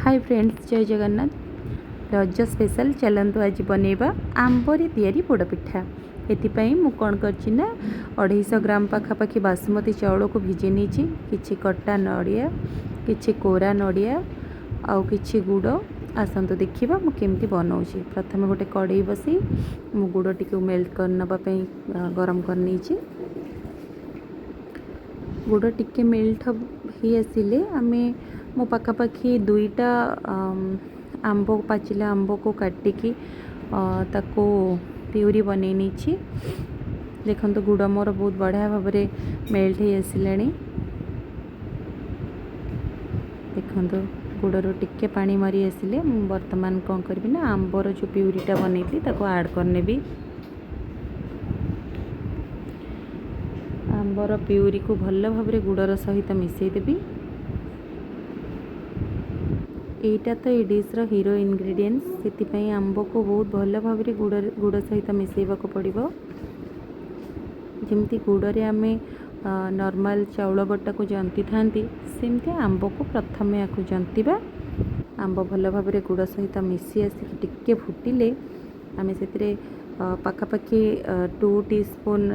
High friends, ଜୟ Jagannath. Raja special ଚାଲନ୍ତୁ ଆଜି ବନେଇବା ଆମ୍ବରେ ତିଆରି ପୋଡ଼ପିଠା। ଏଥିପାଇଁ ମୁଁ କ'ଣ କରିଛି ନା 250 ଗ୍ରାମ ପାଖାପାଖି ବାସୁମତୀ ଚାଉଳକୁ ଭିଜେଇ ନେଇଛି, କିଛି କଟା ନଡ଼ିଆ, କିଛି କୋରା ନଡ଼ିଆ ଆଉ କିଛି ଗୁଡ଼। ଆସନ୍ତୁ ଦେଖିବା ମୁଁ କେମିତି ବନାଉଛି। ପ୍ରଥମେ ଗୋଟେ କଡ଼େଇ ବସେଇ ମୁଁ ଗୁଡ଼ଟିକୁ ମେଲ୍ଟ କରିନେବା ପାଇଁ ଗରମ କରିନେଇଛି। ଗୁଡ଼ ଟିକେ ମେଲ୍ଟ ହେଇ ଆସିଲେ ଆମେ ମୁଁ ପାଖାପାଖି ଦୁଇଟା ଆମ୍ବ, ପାଚିଲା ଆମ୍ବକୁ କାଟିକି ତାକୁ ପିଉରି ବନେଇ ନେଇଛି। ଦେଖନ୍ତୁ, ଗୁଡ଼ ମୋର ବହୁତ ବଢ଼ିଆ ଭାବରେ ମେଲ୍ଟ ହେଇ ଆସିଲାଣି। ଦେଖନ୍ତୁ, ଗୁଡ଼ରୁ ଟିକେ ପାଣି ମରି ଆସିଲେ ମୁଁ ବର୍ତ୍ତମାନ କ'ଣ କରିବି ନା ଆମ୍ବର ଯେଉଁ ପିଉରିଟା ବନେଇଥିଲି, ତାକୁ ଆଡ଼୍ କରିନେବି। ଆମ୍ବର ପିଉରିକୁ ଭଲ ଭାବରେ ଗୁଡ଼ର ସହିତ ମିଶାଇ ଦେବି। ଏଇଟା ତ ଏଇ ଡିଶ୍ର ହିରୋ ଇନଗ୍ରିଡ଼ିଏଣ୍ଟସ୍, ସେଥିପାଇଁ ଆମ୍ବକୁ ବହୁତ ଭଲ ଭାବରେ ଗୁଡ଼ ସହିତ ମିଶାଇବାକୁ ପଡ଼ିବ। ଯେମିତି ଗୁଡ଼ରେ ଆମେ ନର୍ମାଲ୍ ଚାଉଳ ବଟାକୁ ଜନ୍ତିଥାନ୍ତି, ସେମିତି ଆମ୍ବକୁ ପ୍ରଥମେ ୟାକୁ ଜନ୍ତିବା। ଆମ୍ବ ଭଲ ଭାବରେ ଗୁଡ଼ ସହିତ ମିଶି ଆସିକି ଟିକେ ଫୁଟିଲେ ଆମେ ସେଥିରେ ପାଖାପାଖି 2 ଟି ସ୍ପୁନ୍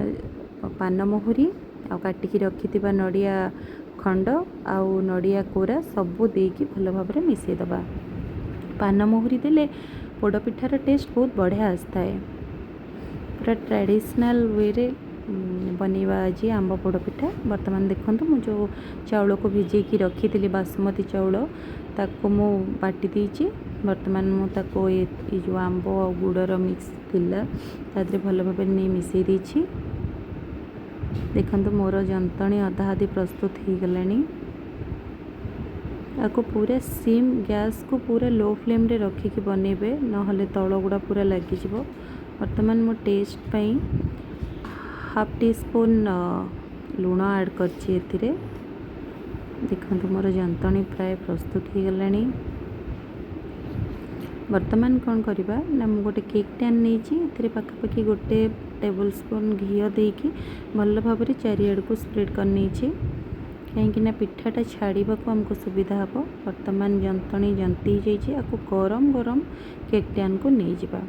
ପାନମହୁରି ଆଉ କାଟିକି ରଖିଥିବା ନଡ଼ିଆ ଖଣ୍ଡ ଆଉ ନଡ଼ିଆ କୋରା ସବୁ ଦେଇକି ଭଲ ଭାବରେ ମିଶାଇଦେବା। ପାନମହୁରି ଦେଲେ ପୋଡ଼ପିଠାର ଟେଷ୍ଟ ବହୁତ ବଢ଼ିଆ ଆସିଥାଏ। ପୁରା ଟ୍ରାଡ଼ିସନାଲ୍ ୱେରେ ବନେଇବା ଆଜି ଆମ୍ବ ପୋଡ଼ପିଠା। ବର୍ତ୍ତମାନ ଦେଖନ୍ତୁ, ମୁଁ ଯେଉଁ ଚାଉଳକୁ ଭିଜେଇକି ରଖିଥିଲି, ବାସୁମତୀ ଚାଉଳ, ତାକୁ ମୁଁ ବାଟି ଦେଇଛି। ବର୍ତ୍ତମାନ ମୁଁ ତାକୁ ଏ ଯେଉଁ ଆମ୍ବ ଆଉ ଗୁଡ଼ର ମିକ୍ସ ଥିଲା, ତା ଦେହରେ ଭଲ ଭାବରେ ନେଇ ମିଶାଇ ଦେଇଛି। ଦେଖନ୍ତୁ, ମୋର ଯନ୍ତଣୀ ଅଧା ଅଧି ପ୍ରସ୍ତୁତ ହେଇଗଲାଣି। ଆକୁ ପୁରା ସିମ୍ ଗ୍ୟାସ୍କୁ ପୁରା ଲୋ ଫ୍ଲେମ୍ରେ ରଖିକି ବନେଇବେ, ନହେଲେ ତଳ ଗୁଡ଼ା ପୁରା ଲାଗିଯିବ। ବର୍ତ୍ତମାନ ମୁଁ ଟେଷ୍ଟ ପାଇଁ ହାଫ୍ ଟି ସ୍ପୁନ୍ ଲୁଣ ଆଡ଼୍ କରିଛି ଏଥିରେ। ଦେଖନ୍ତୁ, ମୋର ଯନ୍ତଣୀ ପ୍ରାୟ ପ୍ରସ୍ତୁତ ହେଇଗଲାଣି। ବର୍ତ୍ତମାନ କ'ଣ କରିବା ନା ମୁଁ ଗୋଟେ କେକ୍ ପ୍ୟାନ୍ ନେଇଛି। ଏଥିରେ ପାଖାପାଖି 1 ଟେବୁଲ୍ ସ୍ପୁନ୍ ଘିଅ ଦେଇକି ଭଲ ଭାବରେ ଚାରିଆଡ଼କୁ ସ୍ପ୍ରେଡ଼୍ କରିନେଇଛି, କାହିଁକିନା ପିଠାଟା ଛାଡ଼ିବାକୁ ଆମକୁ ସୁବିଧା ହେବ। ବର୍ତ୍ତମାନ ଯନ୍ତଣୀ ଜନ୍ତି ହେଇଯାଇଛି। ଆକୁ ଗରମ ଗରମ କେକ୍ ପ୍ୟାନ୍କୁ ନେଇଯିବା,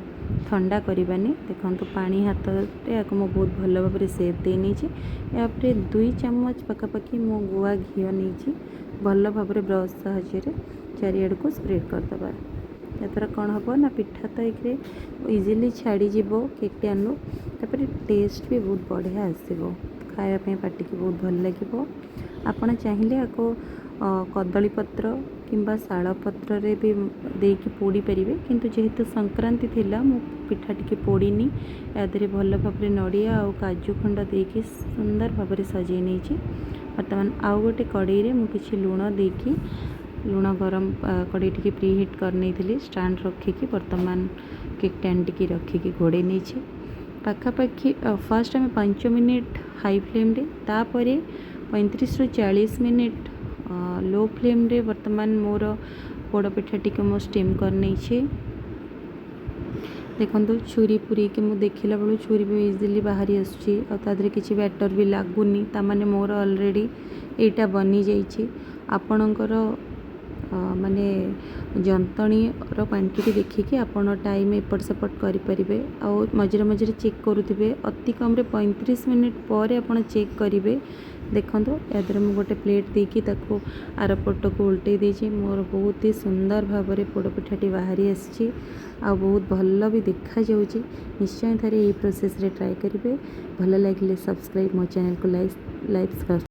ଥଣ୍ଡା କରିବାନି। ଦେଖନ୍ତୁ, ପାଣି ହାତରେ ଆକୁ ମୁଁ ବହୁତ ଭଲ ଭାବରେ ସେପ୍ ଦେଇ ନେଇଛି। ଏହାପରେ 2 ଚାମଚ ପାଖାପାଖି ମୁଁ ଗୁଆ ଘିଅ ନେଇଛି। ଭଲ ଭାବରେ ବ୍ରସ୍ ସାହାଯ୍ୟରେ ଚାରିଆଡ଼କୁ ସ୍ପ୍ରେଡ଼୍ କରିଦେବା। ଏହାଦ୍ୱାରା କ'ଣ ହେବ ନା ପିଠା ତ ଏକରେ ଇଜିଲି ଛାଡ଼ିଯିବ କେକ୍ ପ୍ୟାନ୍ରୁ, ତାପରେ ଟେଷ୍ଟ ବି ବହୁତ ବଢ଼ିଆ ଆସିବ। ଖାଇବା ପାଇଁ ପାଟିକି ବହୁତ ଭଲ ଲାଗିବ। ଆପଣ ଚାହିଁଲେ ଆକୁ କଦଳୀ ପତ୍ର କିମ୍ବା ଶାଳ ପତ୍ରରେ ବି ଦେଇକି ପୋଡ଼ି ପାରିବେ, କିନ୍ତୁ ଯେହେତୁ ସଂକ୍ରାନ୍ତି ଥିଲା, ମୁଁ ପିଠା ଟିକେ ପୋଡ଼ିନି। ଏହା ଦେହରେ ଭଲ ଭାବରେ ନଡ଼ିଆ ଆଉ କାଜୁ ଖଣ୍ଡ ଦେଇକି ସୁନ୍ଦର ଭାବରେ ସଜେଇ ନେଇଛି। ବର୍ତ୍ତମାନ ଆଉ ଗୋଟେ କଡ଼େଇରେ ମୁଁ କିଛି ଲୁଣ ଦେଇକି, ଲୁଣ ଗରମ କଡ଼େଇ ଟିକେ ପ୍ରି ହିଟ୍ କରିନେଇଥିଲି। ଷ୍ଟାଣ୍ଡ ରଖିକି ବର୍ତ୍ତମାନ କେକ୍ ଟ୍ୟାନ୍ ଟିକେ ରଖିକି ଘୋଡ଼େଇ ନେଇଛି। ପାଖାପାଖି ଫାର୍ଷ୍ଟ ଆମେ 5 ମିନିଟ୍ ହାଇ ଫ୍ଲେମ୍ରେ, ତାପରେ 35ରୁ 40 ମିନିଟ୍ ଲୋ ଫ୍ଲେମ୍ରେ ବର୍ତ୍ତମାନ ମୋର ପୋଡ଼ ପିଠାଟିକୁ ମୁଁ ଷ୍ଟିମ୍ କରିନେଇଛି। ଦେଖନ୍ତୁ, ଛୁରୀ ପୁରେଇକି ମୁଁ ଦେଖିଲା ବେଳକୁ ଛୁରୀ ବି ଇଜିଲି ବାହାରି ଆସୁଛି ଆଉ ତା ଦେହରେ କିଛି ବ୍ୟାଟର୍ ବି ଲାଗୁନି। ତାମାନେ ମୋର ଅଲରେଡ଼ି ଏଇଟା ବନିଯାଇଛି। ଆପଣଙ୍କର ମାନେ ଯନ୍ତଣୀର କ୍ୱାଣ୍ଟିଟି ଦେଖିକି ଆପଣ ଟାଇମ୍ ଏପଟ ସେପଟ କରିପାରିବେ ଆଉ ମଝିରେ ମଝିରେ ଚେକ୍ କରୁଥିବେ। ଅତି କମ୍ରେ 35 ମିନିଟ୍ ପରେ ଆପଣ ଚେକ୍ କରିବେ। ଦେଖନ୍ତୁ, ଏହା ଦେହରେ ମୁଁ ଗୋଟେ ପ୍ଲେଟ୍ ଦେଇକି ତାକୁ ଆର ପଟକୁ ଓଲଟେଇ ଦେଇଛି। ମୋର ବହୁତ ହି ସୁନ୍ଦର ଭାବରେ ପୋଡ଼ ପିଠାଟି ବାହାରି ଆସିଛି ଆଉ ବହୁତ ଭଲ ବି ଦେଖାଯାଉଛି। ନିଶ୍ଚୟ ଥରେ ଏଇ ପ୍ରୋସେସ୍ରେ ଟ୍ରାଏ କରିବେ। ଭଲ ଲାଗିଲେ ସବସ୍କ୍ରାଇବ୍ ମୋ ଚ୍ୟାନେଲ୍କୁ, ଲାଇକ୍।